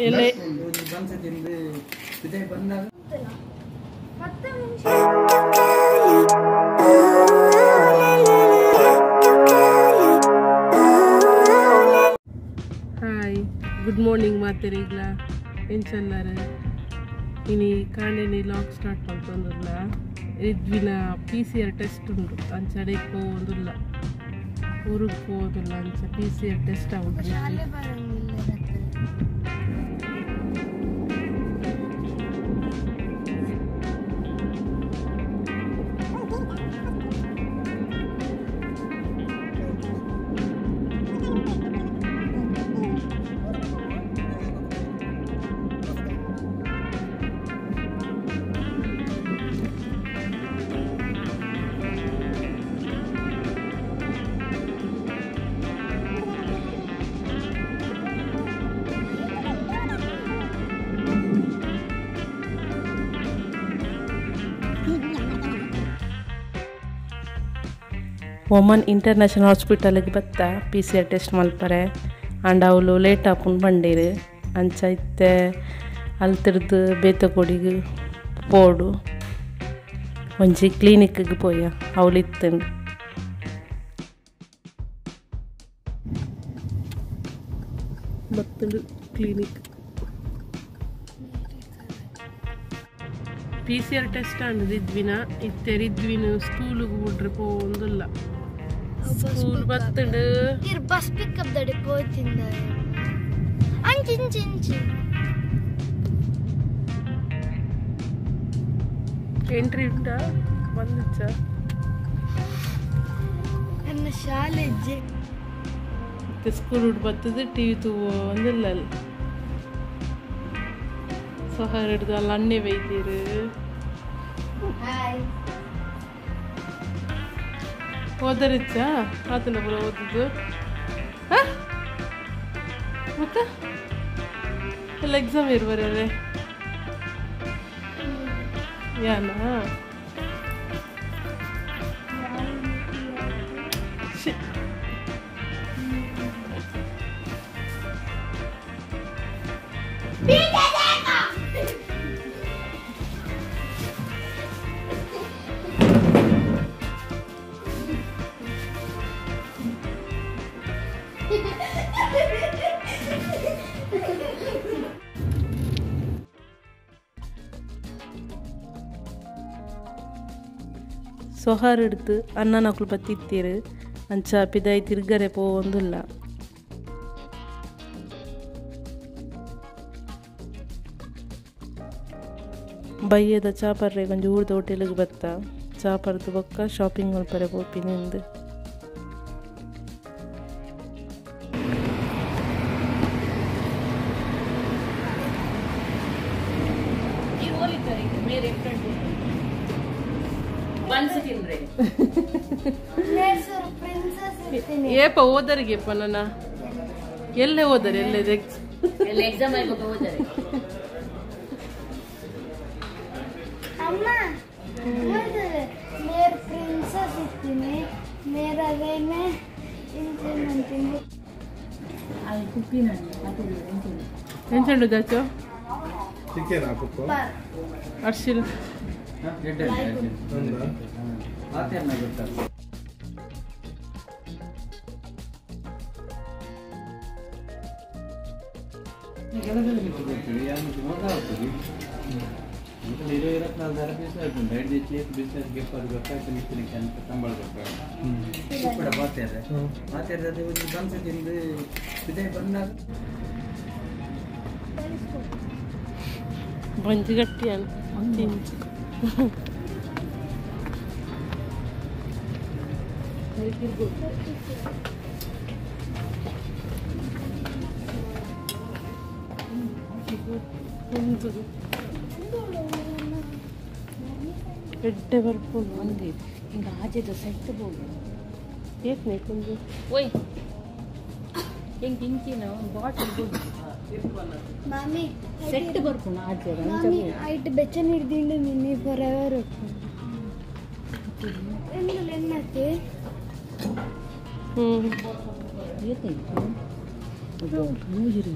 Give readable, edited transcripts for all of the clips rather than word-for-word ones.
ಎಲೆ hi good morning ಮಾತೆರಿಗ್ಲ ಎಂಚಲ್ಲಾರ ಇನಿ ಕಾಂಡೆನಿ log start ಮಲ್ತೊಂದುಲ್ಲ ರಿದ್ವಿನ PCR test ಉಂಡು ಅಂಚಡೆಗ್ ಪೋವೊಂದುಲ್ಲ ಊರುಗ್ ಪೋವೊಂದುಲ್ಲ ಅಂಚ PCR test ಆವುಂಡು. ಒಮನ್ ಇಂಟರ್ನ್ಯಾಷನಲ್ ಹಾಸ್ಪಿಟಲ್ಗೆ ಬತ್ತ PCR test ಮಲ್ಪರೆ and ಅವಳು ಲೇಟ್ ಆಪುಂಡು ಬಂಡೀರು ಅಂಚ ಇತ್ತೆ ಅಲ್ತಿರ್ದು ಬೇತಕೋಡಿಗೆ ಪೋಡು ಒಂಜಿ ಕ್ಲಿನಿಕ್ಗೆ ಪೋಯ ಅವಳು ಇತ್ತಂಡು. ಬತ್ತಂಡು ಕ್ಲಿನಿಕ್ PCR test and ರಿದ್ವಿನ ಇತ್ತೆ ರಿದ್ವಿನ ಸ್ಕೂಲಿಗೆ ಬಿಡ್ರೆ ಪೋವೊಂದುಲ್ಲ. ಸ್ಕೂಲ್ ಬತ್ತಂಡು ಇರ್ ಬಸ್ ಪಿಕಪ್ ದಡೆ ಪೋತಿಂದ ಅಂಚಿ ಇಂಚಿ ಇಂಚಿ ಎಂಟ್ರಿ ಉಂಟಾ ಬಂದಿಚ್ಚ ನನ್ನ ಶಾಲೆ ಇತ್ತೆ ಸ್ಕೂಲ್ ಉಡ್ ಬತ್ತದು ಟಿವಿ ತೂವೊಂದುಲ್ಲ ಅಲ್ಲಿ ಸೊಹರ್ ಹಿಡ್ದು ಅಲ್ಲಿ ಅಣ್ಣೆ ಬೈತೀರು. ಹಾಯ್ ಓದರಿಚ್ಚ ಆತನ ಪೂರ ಓದುದು ಮತ್ತೆ ಎಲ್ಲ ಎಕ್ಸಾಮ್ ಇರ್ಬರ್ರೆ ಯಾನಾ ಸೊಹಾರ್ ಹಿಡ್ದು ಅಣ್ಣನಕುಲು ಬತ್ತಿತ್ತೀರು ಅಂಚ ಪಿದಾಯಿ ತಿರ್ಗರೆ ಪೋವೊಂದುಲ್ಲ. ಬಯ್ಯದ ಚಾಪರ್ರೆ ಒಂಜಿ ಊರ್ದ ಹೋಟೆಲ್ಗೆ ಬತ್ತ ಚಾಪರ್ದು ಬೊಕ್ಕ ಶಾಪಿಂಗ್ ಮಲ್ಪರೆ ಪೋಪಿನಿಂದು. ಏಪ ಓದರಿಗೆಪ್ಪ ನನ್ನ ಎಲ್ಲೇ ಓದರೆ ಎಲ್ಲೇ ಎಕ್ಸಾಮ್ ಓದರೆ ಅಮ್ಮ ಮೇರ್ ಪ್ರಿನ್ಸೆಸ್ ಇರ್ತೀನಿ ಮೇರ್ ಅವೇನೆ ಇಂಚೆ ಎಂಚಂಡು ದಾಚೋ ಚಿಕನ್ ಹಾಕುತ್ತೋ ಅರ್ಶಿಲ್ ಬಂಜಿ ಗಟ್ಟಿಯಾನ ಎಡ್ಡೆ ಬರ್ಪುಂಡು ಒಂದೇ ಹಿಂಗೆ ಆಚೆದ ಸೆಟ್ ಬೋಡು ಏತ್ನೆ ಕೊಂದು ಓಯ್ ಹೆಂಗೆ ಇಂಚಿನ ಬಾಟಲ್ ಬೋಡು ಮಾಮಿ ಸೆಟ್ ಬರ್ಪುಂಡು ಆಚೆದ ಮಾಮಿ ಐಟ್ ಬೆಚ್ಚನ ಹಿಡ್ದಿಂಡು ಮಿನಿ ಫಾರ್ ಎವರ್ ಎಂದಲ್ಲ ಎನ್ನತ್ತೆ ಹ್ಞೂ ಏತ್ನೆ ಮೂಜಿರಿ.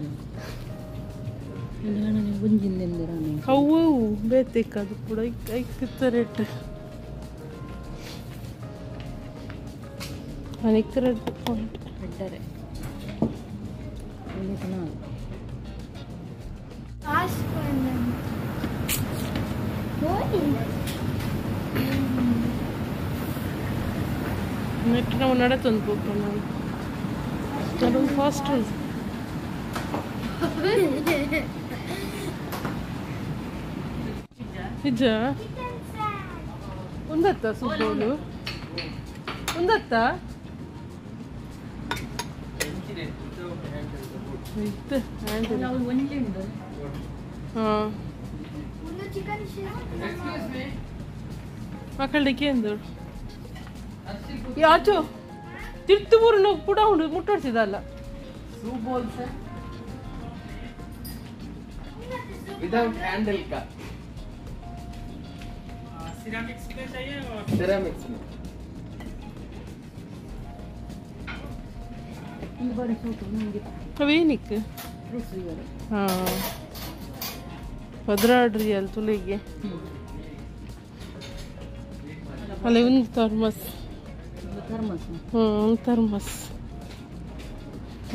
ಅವು ಬೇತಿಕ್ಕದು ಕೂಡ ಐಕ್ಕಿತ್ತ ರೇಟ್ ಅನೇಕ ರೆಡ್ ಪಾಯಿಂಟ್ ರೆಡ್ಡರೆ ನೆಟ್ ನಾವು ನಡತೊಂದು ಪೋಪ ನಾನು ಅದೊಂದು ಫಾಸ್ಟ್ ಉಂಟು. ನಿಜ ಒಂದತ್ತ ಸುಬ್ಬೋಲು ಒಂದತ್ತ ಮಕ್ಕಳಿಗೆ ಎಂದರು ಯಾಚೋ ತಿರ್ತು ಬೂರು ಪುಡ ಉಂಡು ಮುಟ್ಟಾಡ್ಸಿದಲ್ಲ. Without handle का सिरामिक्स में चाहिए और सिरामिक्स में ಅವೇನಿಕ್ ಹಾಂ ಪದ್ರಾಡ್ರಿ ಅಲ್ಲಿ ತುಲಿಗೆ ಅಲ್ಲಿ ಒಂದು ಥರ್ಮಸ್ ಹ್ಞೂ ಥರ್ಮಸ್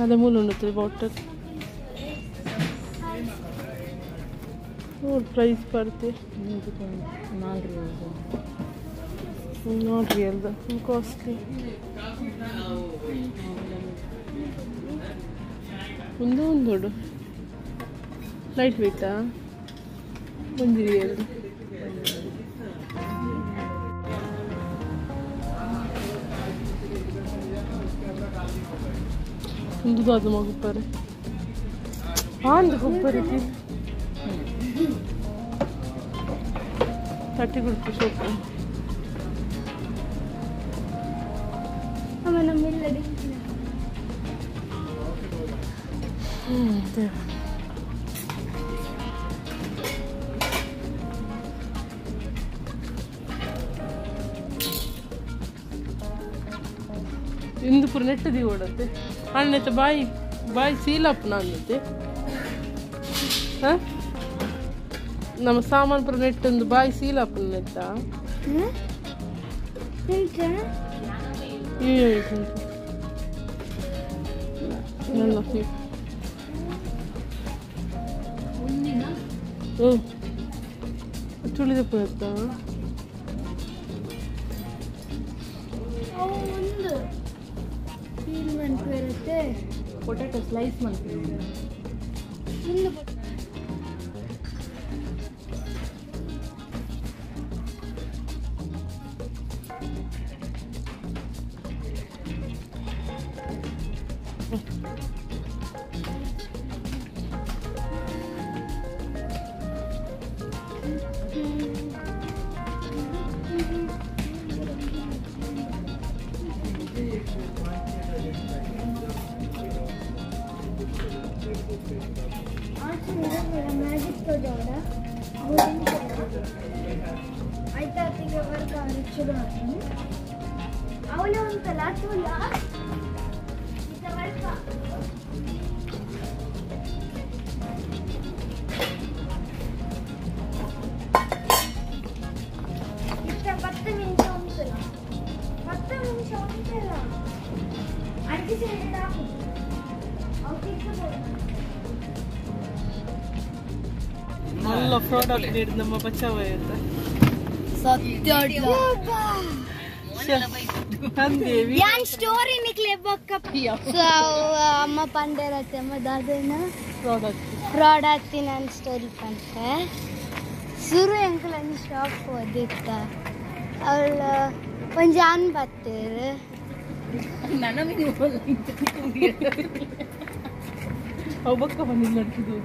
ಅದೇ ಮೂಲ ಉಂಟು ಬಾಟಲ್ ನೋಡಿ ಪ್ರೈಸ್ ಬರ್ತೆ ನೋಡ್ರಿ ಅಲ್ದ ಕಾಸ್ಟ್ಲಿ ಒಂದು ಒಂದು ದೊಡ್ಡ ಲೈಟ್ ವೇಟಾ ಒಂದು ರಿಯಲ್ ಒಂದು ದಾದ ಮಗುಪ್ಪಾರೆ ಆಂದು ಕೊಬ್ಬರಿ ತಟ್ಟಿ ಕೊಡ್ತು ಸೋಪು ಇಂದು ಪೂರ ನೆಟ್ಟದಿ ಓಡತ್ತೆ ಅಣ್ಣತೆ ಬಾಯಿ ಬಾಯಿ ಸೀಲಪ್ಪ ಅನ್ನತ್ತೆ ನಮ್ಮ ಸಾಮಾನು ಪೂರ ನೆಟ್ಟೊಂದು ಬಾಯಿ ಸೀಲಪ್ಪ ನೆತ್ತ ಓ ಚುಳಿದ ಪೂರ ಪೊಟ್ಯಾಟೊ ಸ್ಲೈಸ್ ಮಾಡ್ತೀನಿ. ಮಲ್ಲ ಫ್ರಾಡ್ ಆಗ್ತಿದೆ ನಮ್ಮ ಬಚಾವ ಸತ್ಯ ಯಾನ್ ಸ್ಟೋರಿ ನಿಕ್ಲೆ ಬೊಕ್ಕ ಸೊ ಅಮ್ಮ ಪಂಡೇರತ್ತೆ ಅಮ್ಮ ದಾದನ ಫ್ರಾಡ್ ಆಗ್ತಿ ನಾನು ಸ್ಟೋರಿ ಪಂಡೆ ಸುರು ಎಂಕಲ್ ಒಂಜಿ ಶಾಪ್ ಓದಿತ್ತ ಅವಳ ಒಂಜಿ ಆನ್ ಬತ್ತೇರು ಅವು ಬೊಕ್ಕ ಬಂದಿಲ್ಲ ನಡ್ತಿದ್ದು.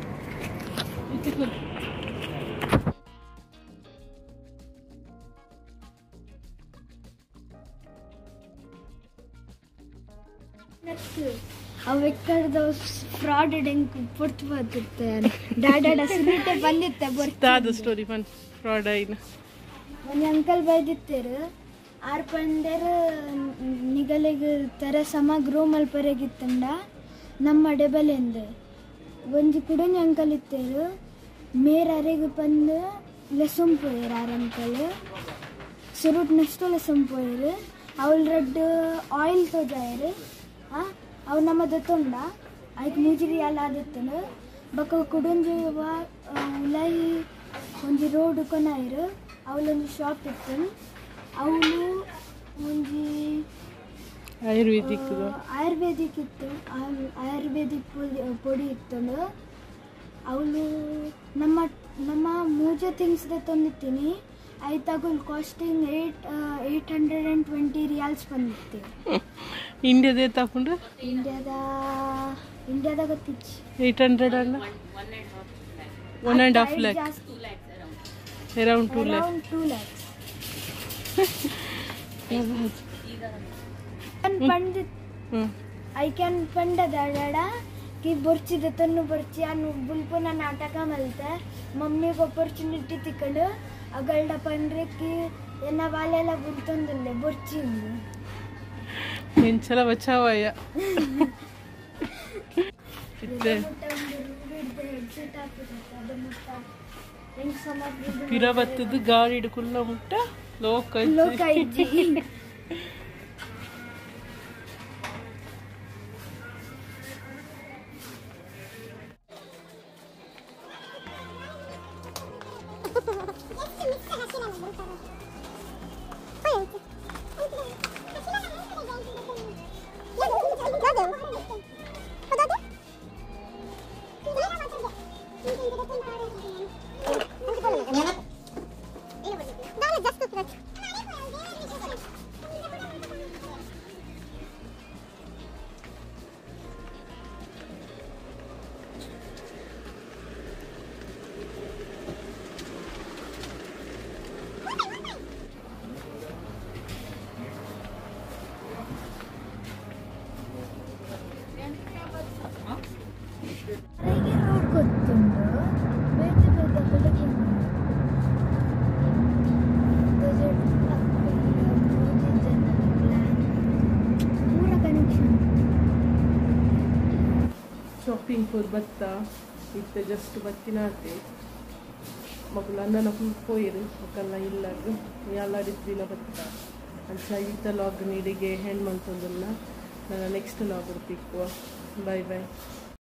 ಅವು ಎಕ್ಕಡ್ದ ಫ್ರಾಡ್ ಎಂಕ್ ಪೊರ್ತು ಬತ್ತಿತ್ತೆ ಡಾಡಾಡ ಸುನಿತೆ ಬಂದಿತ್ತೆ ಬರ್ತಾದ ಸ್ಟೋರಿ ಫನ್ ಫ್ರಾಡ್ ಆಯ್ನ ಒಂಜಿ ಅಂಕಲ್ ಬೈದಿತ್ತೇರು ಆರ್ ಪಂಡೇರು ನಿಗಲಿಗ್ ತರ ಸಮ ಗ್ರೋ ಮಲ್ಪರೆಗಿತ್ತಂಡ ನಮ್ಮ ಡೆಬಲೆಂದು ಒಂಜಿ ಕುಡೊಂಜಿ ಅಂಕಲ್ ಇತ್ತೇರು ಮೇರ್ ಅರೆಗ್ ಪಂದ್ ಲೆಸೊಂದು ಪೋಯೆರ್ ಆರ್ ಅಂಕಲ್ ಸುರುಟ್ ನೆಕ್ಸ್ಟ್ ಲೆಸೊಂದು ಪೋಯೆರ್ ಅವ್ಲು ರಡ್ಡ್ ಆಯಿಲ್ ತೋಜಾಯೆರ್ ಅವು ನಮ ದೆತ್ತೊಂಡ ಐಕ್ 3 ರಿಯಾಲ್ ಆದಿತ್ತುಂಡು ಬೊಕ ಕುಡೊಂಜಿ ಉಲಾಯಿ ಒಂಜಿ ರೋಡ್ ಕೊನಾಯೆರ್ ಅವ್ಲೊಂಜಿ ಶಾಪ್ ಇತ್ತು ಅವ್ಲು ಒಂಜಿ ಆಯುರ್ವೇದಿಕ್ ಆಯುರ್ವೇದಿಕ್ ಇತ್ತು ಆಯುರ್ವೇದಿಕ್ ಪೊಡಿ ಇತ್ತುಂಡು ಅವಳು ನಮ್ಮ ನಮ್ಮ ಮೂಜೆ ಥಿಂಗ್ಸ್ ತಂದಿತ್ತೀನಿ ಐತಾಗುಲ್ ಕಾಸ್ಟಿಂಗ್ 820 ರಿಯಾಲ್ಸ್ ಬಂದಿತ್ತು. ಇಂಡಿಯಾದೇ ತಗೊಂಡು ಇಂಡಿಯಾದ ಗೊತ್ತಿಚ್ಚಿ 800 ಅಲ್ಲ 1.5 lakh around 2 lakh around 2 lakhs. Pandit I can ಪಂಡದಾಡ ಕಿ ಬೊರ್ಚಿದ ತನ್ನು ಬೊರ್ಚಿ ಅನ್ನು ಬುಲ್ಪುನ ನಾಟಕ ಮಲ್ತೆ ಮಮ್ಮಿಗೆ ಆಪರ್ಚುನಿಟಿ ತಿಕ್ಕಂಡು ಅಗಲ್ಡ ಪಂಡ್ರೆ ಕಿ ಎನ್ನ ಬಾಲೆಲ್ಲ ಬುಲ್ತೊಂದುಲ್ಲೆ ಬೊರ್ಚಿ ಎಂಚಲ ಬಚಾವಯ್ಯ. ಪಿರ ಬತ್ತದು ಗಾಡಿ ಕುಲ್ಲ ಮುಟ್ಟ ಲೋಕ ಲೋಕ ಇಜ್ಜಿ. ಶಾಪಿಂಗ್ ಪೂರ್ ಬತ್ತ ಇತ್ತೆ ಜಸ್ಟ್ ಬತ್ತಿನಾತೆ ಮಗುಲು ಅನ್ನನ ಫುಲ್ ಪೋಯಿರು ಒಕ್ಕಲ್ಲ ಇಲ್ಲಾಗ ಯಾಲಾಡಿದ್ವಿನ ಬತ್ತ ಅಂಚ ಈತ ಲಾಗ್ ನೀಡಿಗೆ ಹೆಣ್ಣು ಮಂತೊಂದುಲ್ಲ. ನನ್ನ ನೆಕ್ಸ್ಟ್ ಲಾಗ್ ತಿಕ್ಕುವ. Bye boy.